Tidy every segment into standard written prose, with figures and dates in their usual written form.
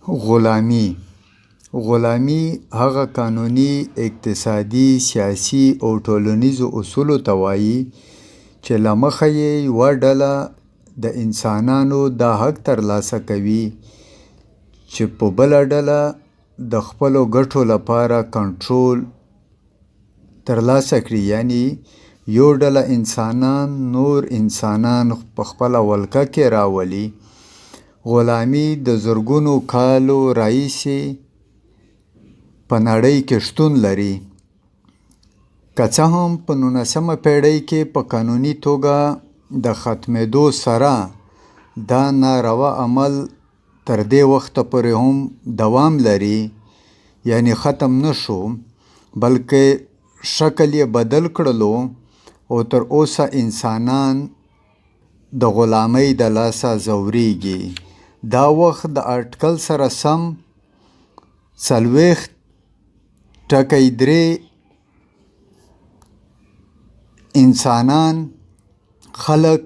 غلامي غلامي هغه قانوني، اقتصادي، سیاسي او ټولنیزو اصولو ته وايي چې له مخه یې یوه ډله د انسانانو دا حق ترلاسه کوي چې په بله ډله د خپلو ګټو لپاره کنټرول ترلاسه کړي، یعنی یو ډله انسانان نور انسانان په خپله ولکه کې راولي. غلامي د زرګونو کالو راهیسې په نړۍ کې شتون لري. که څه هم په 19مه پیړۍ کې په قانوني توګه د ختمېدو سره دا ناروا عمل تر دې وخته پورې هم دوام لري، یعنی ختم نه شو، بلکې شکل یې بدل کړلو او تر اوسه انسانان د غلامۍ د لاسه ځورېږي. دا وخت د اټکل سره سم 40.3 انسانان خلک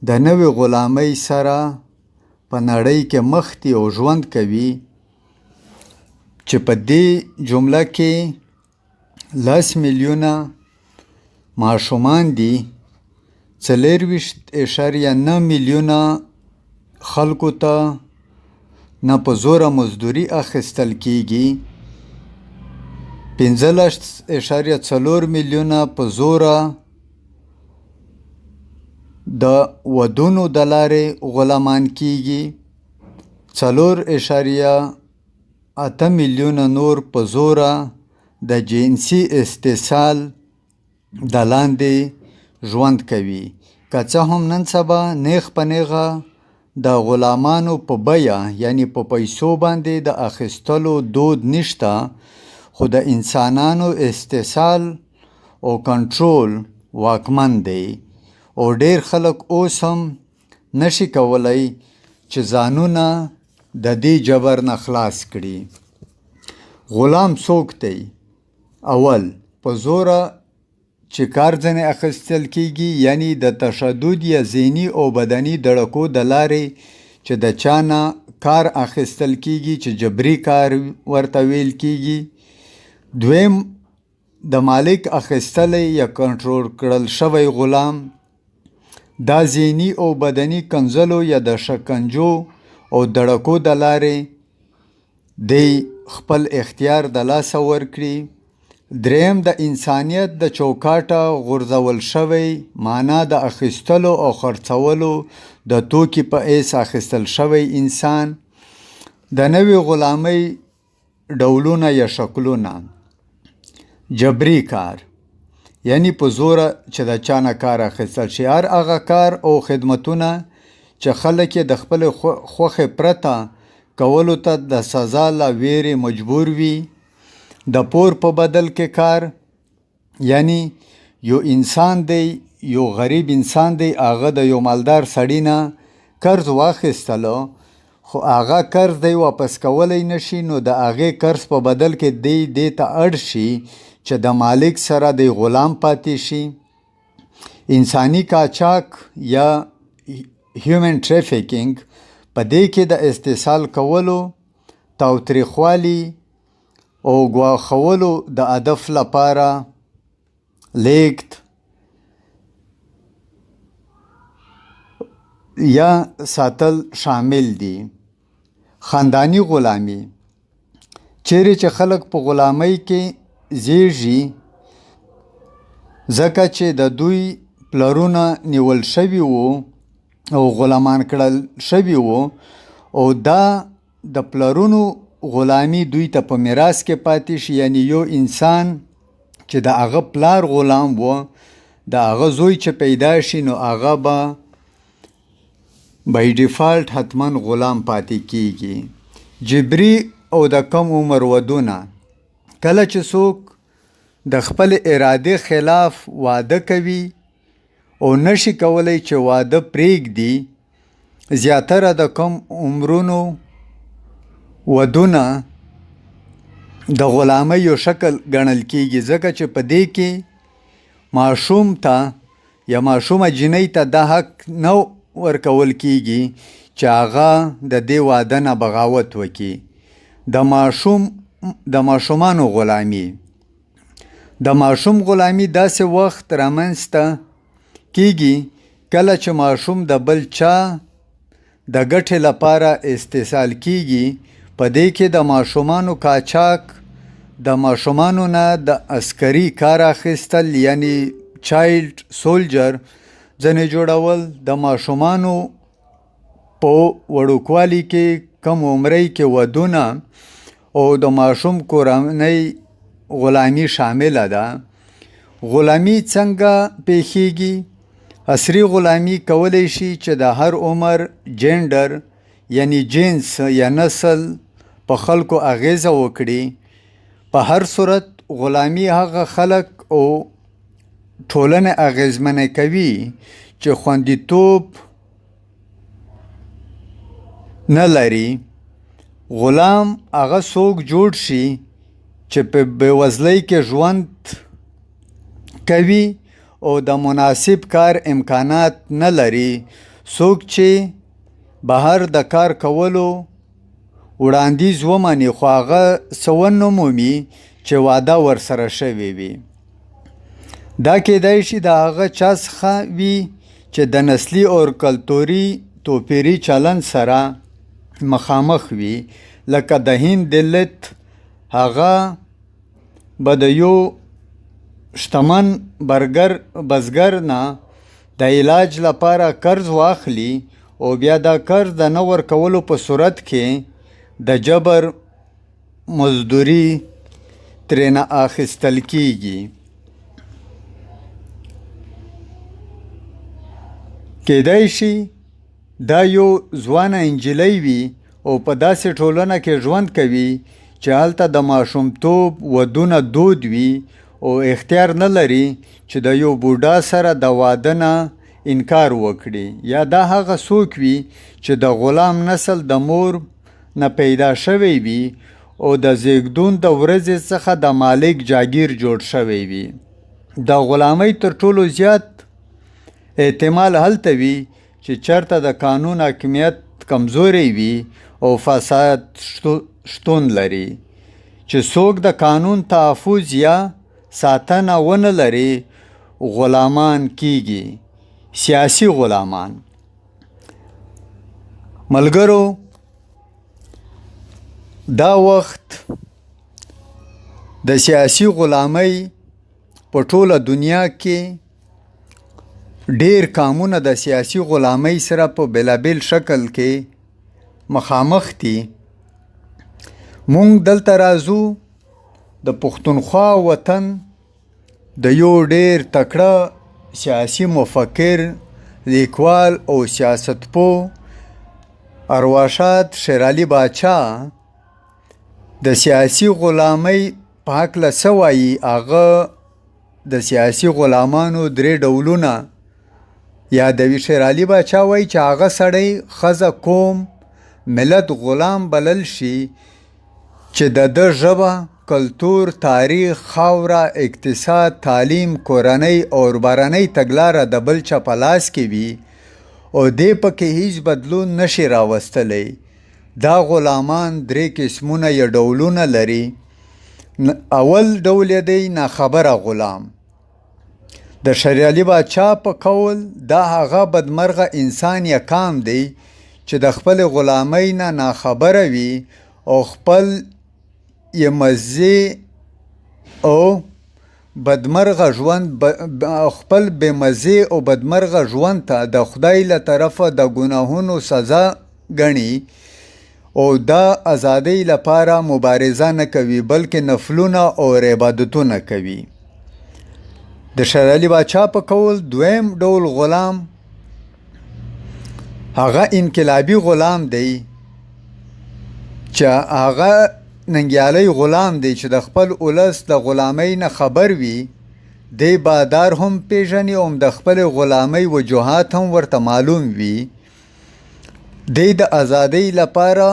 د نوې غلامۍ سره په نړۍ کې مخ دي او ژوند کوي، چې په دې جمله کې 10 میلیونه ماشومان دي، 24.9 میلیونه خلکو ته نه په زوره مزدوري اخیستل کیږي، 15.4 میلیونه په زوره د ودونو د لارې غلامان کیږي، 4.8 میلیونه نور په زوره د جنسي استحصال د لاندې ژوند کوي. که څه هم نن سبا نیغ په نیغه د غلامانو په بیه، یعنی په پیسو باندې د اخیستلو دود نشته، خو د انسانانو استحصال او کنټرول واکمن دی او ډیر خلک اوس هم نشي کولی چې ځانونه د دې جبر نه خلاص کړي. غلام څوک دی؟ اول، په زوره چې کار ځنې اخیستل کیږي، یعنی د تشدد یا ذهني او بدني دړکو د لارې چې د چا نه کار اخیستل کیږي، چې جبري کار ورته ویل کیږي. دویم، د مالک اخیستلی یا کنټرول کړل شوی غلام، دا ذهني او بدني کنځلو یا د شکنجو او دړکو د لارې دی خپل اختیار د لاسه ورکړي. دریم، د انسانیت د چوکاټه غورځول شوی، معنا د اخیستلو او خرڅولو د توکي په حیث اخیستل شوی انسان. د نوې غلامۍ ډولونه یا شکلونه: جبري کار، یعنی په زوره چې د چا نه کار اخیستل شي، هر هغه کار او خدمتونه چې خلک یې د خپلې خوښې پرته کولو ته د سزا له ویرې مجبور وي. د پور په بدل کې کار، یعنی یو انسان دی، یو غریب انسان دی، هغه د یو مالدار سړي نه قرض واخیستلو، خو هغه قرض دی واپس کولی نشي، نو د هغې قرض په بدل کې دی دې ته اړ شي چې د مالک سره دی غلام پاتې شي. انساني قاچاق یا هیومن ټریفیکینګ، په دې کې د استحصال کولو، تاوتریخوالي او ګواښولو د هدف لپاره لیږد یا ساتل شامل دي. خانداني غلامي، چیرې چې خلک په غلامۍ کې زیږي ځکه چې د دوی پلرونه نیول شوي وو او غلامان کړل شوي وو، او دا د پلرونو غلامي دوی ته په میراث کې پاتې شي. یعنی یو انسان چې د هغه پلار غلام و، د هغه زوی چې پیدا شي نو هغه به بای ډیفالټ حتما غلام پاتې کیږي. جبري او د کم عمر ودونه، کله چې څوک د خپل ارادې خلاف واده کوي او نشي کولی چې واده پرېږدي، زیاتره د کم عمرونو ودونه د غلامۍ یو شکل ګڼل کیږي، ځکه چې په دې کې ماشوم ته یا ماشومه جینۍ ته دا حق نه ورکول کیږي چې هغه د دې واده نه بغاوت وکړي. د ماشومانو غلامي، د ماشوم غلامي داسې وخت رامنځته کیږي کله چې ماشوم د بل چا د ګټې لپاره استحصال کیږي. په دې کې د ماشومانو قاچاق، د ماشومانو نه د عسکري کار اخیستل یعنی چایلډ سولجر ځنې جوړول، د ماشومانو په وړوکوالي کې کم عمرۍ کې ودونه او د ماشوم کورنۍ غلامي شامله ده. غلامي څنګه پیښیږي؟ عصري غلامي کولی شي چې د هر عمر، جنډر یعنی جنس یا نسل په خلکو اغیزه وکړي. په هر صورت غلامي هغه خلک او ټولنه اغیزمنه کوي چې خوندیتوب نه لري. غلام هغه څوک جوړ شي چې په بېوزلۍ کې ژوند کوي او د مناسب کار امکانات نه لري، څوک چې بهر د کار کولو وړاندیز ومني خو هغه څه ونه مومي چې وعده ورسره شوې وي. دا کیدای شي د هغه چا څخه وي چې د نسلي او کلتوري توپیري چلند سره مخامخ وي، لکه د هند دلت. هغه به د یو شتمن بزګر نه د علاج لپاره قرض واخلي او بیا دا قرض د نه ورکولو په صورت کې د جبر مزدوري ترېنه اخیستل کیږي. کیدای شي دا یو ځوانه نجلۍ وي او په داسې ټولنه کې ژوند کوي چې هلته د ماشومتوب ودونه دود وي او اختیار نه لري چې د یو بوډا سره د واده نه انکار وکړي، یا دا هغه څوک وي چې د غلام نسل د مور نه پیدا شوی وي او د زیږدون د ورځې څخه د مالک جاګیر جوړ شوی وي. د غلامۍ تر ټولو زیات احتمال هلته وي چې چرته د قانون حاکمیت کمزوری وي او فساد شتون لري، چې څوک د قانون تحفظ یا ساتنه ونه لري غلامان کیږي، سیاسي غلامان. ملګرو، دا وخت د سیاسي غلامۍ په ټوله دنیا کې ډیر قامونه د سیاسي غلامۍ سره په بېلابېل شکل کې مخامخ دي. مونږ دلته راځو د پښتونخوا وطن د یو ډیر تکړه سیاسي مفکر، لیکوال او سیاستپوه ارواښاد شیرعلي باچا د سیاسي غلامۍ په هکله څه وایي. هغه د سیاسي غلامانو درې ډولونه یادوي. شیرعلي باچا وایي چې هغه سړی، ښځه، قوم، ملت غلام بلل شي چې د ده ژبه، کلتور، تاریخ، خاوره، اقتصاد، تعلیم، کورنۍ او بهرنۍ تګلاره د بل چا په لاس کې وي او دی پکې هیڅ بدلون نشي راوستلی. دا غلامان درې قسمونه یا ډولونه لري. اول ډول یې دی ناخبره غلام. د شیرعلي باچا په قول دا هغه بدمرغه انسان یا قام دی چې د خپلې غلامۍ نه ناخبره وي او خپل یې مزې او بدمرغه ژوند خپل بې مزې او بدمرغه ژوند ته د خدای له طرفه د ګناهونو سزا ګڼي او دا ازادۍ لپاره مبارزه نه کوي، بلکې نفلونه او عبادتونه کوي. د شیرعلي باچا په قول دویم ډول غلام هغه انقلابي غلام دی چې هغه ننګیالی غلام دی چې د خپل ولس د غلامۍ نه خبر وي، دی بادار هم پیژني او هم د خپلې غلامۍ وجوهات هم ورته معلوم وي. دی د ازادۍ لپاره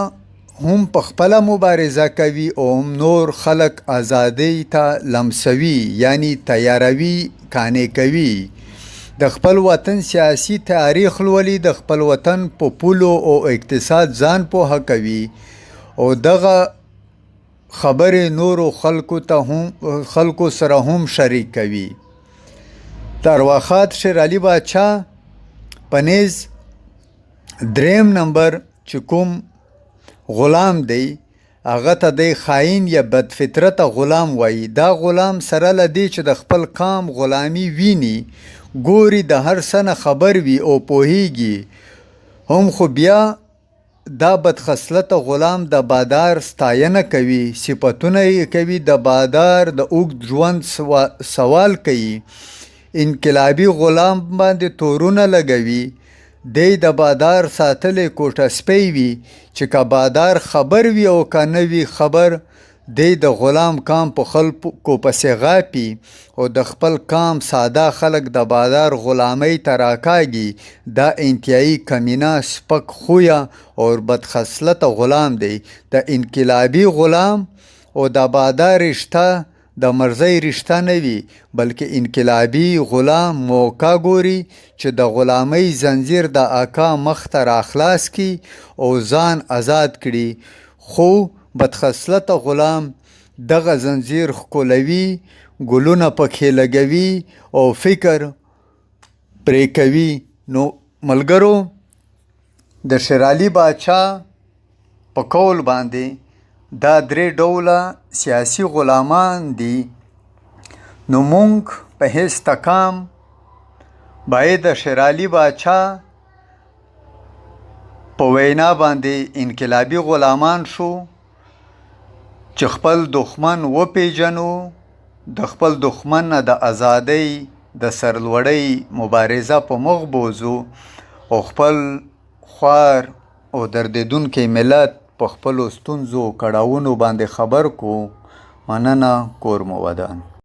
هم په خپله مبارزه کوي او هم نور خلک ازادۍ ته لمسوي، یعنی تیاروي، قانع کوي. د خپل وطن سیاسي تاریخ لولي، د خپل وطن په پولو او اقتصاد ځان پوهه کوي او دغه خبرې نورو خلکو ته هم خلکو سره هم شریک کوي. د ارواښاد شیرعلي باچا په نیز دریم نمبر چې کوم غلام دی هغه ته دی خاین یا بدفطرته غلام وایي. دا غلام سره له دې چې د خپل قام غلامي ویني، ګوري، د هر څه نه خبر وي او پوهیږي هم، خو بیا دا بدخصلته غلام د بادار ستاینه کوي، صفتونه یې کوي، د بادار د اوږد ژوند سوال کوي، انقلابي غلام باندې تورونه لګوي. دی د بادار ساتلی کوټه سپی وي چې که بادار خبر وي او که نه وي خبر، دی د غلام قام په خلکو پسې غاپي او د خپل قام ساده خلک د بادار غلامۍ ته راکاږي. دا انتهایی کمینه، سپک خویه او بدخصلته غلام دی. د انقلابي غلام او د بادار رشته د مرضۍ رشته نه وي، بلکې انقلابي غلام موقع ګوري چې د غلامۍ زنځیر د آقا مخ ته راخلاص کړي او ځان ازاد کړي، خو بدخصلته غلام دغه زنځیر ښکلوي، ګلونه پکې لګوي او فکر پرې کوي. نو ملګرو، د شیرعلي باچا په قول باندې دا درې ډوله سیاسي غلامان دي. نو مونږ په هیڅ تقام باید د شیرعلي باچا په وینا باندې انقلابي غلامان شو چې خپل دښمن وپیژنو، د خپل دښمن نه د ازادۍ د سرلوړۍ مبارزه په مخ بوځو او خپل خوار او دردېدونکی ملت په خپلو ستونزو او کړاوونو باندې خبر کو. مننه، کور مو ودان.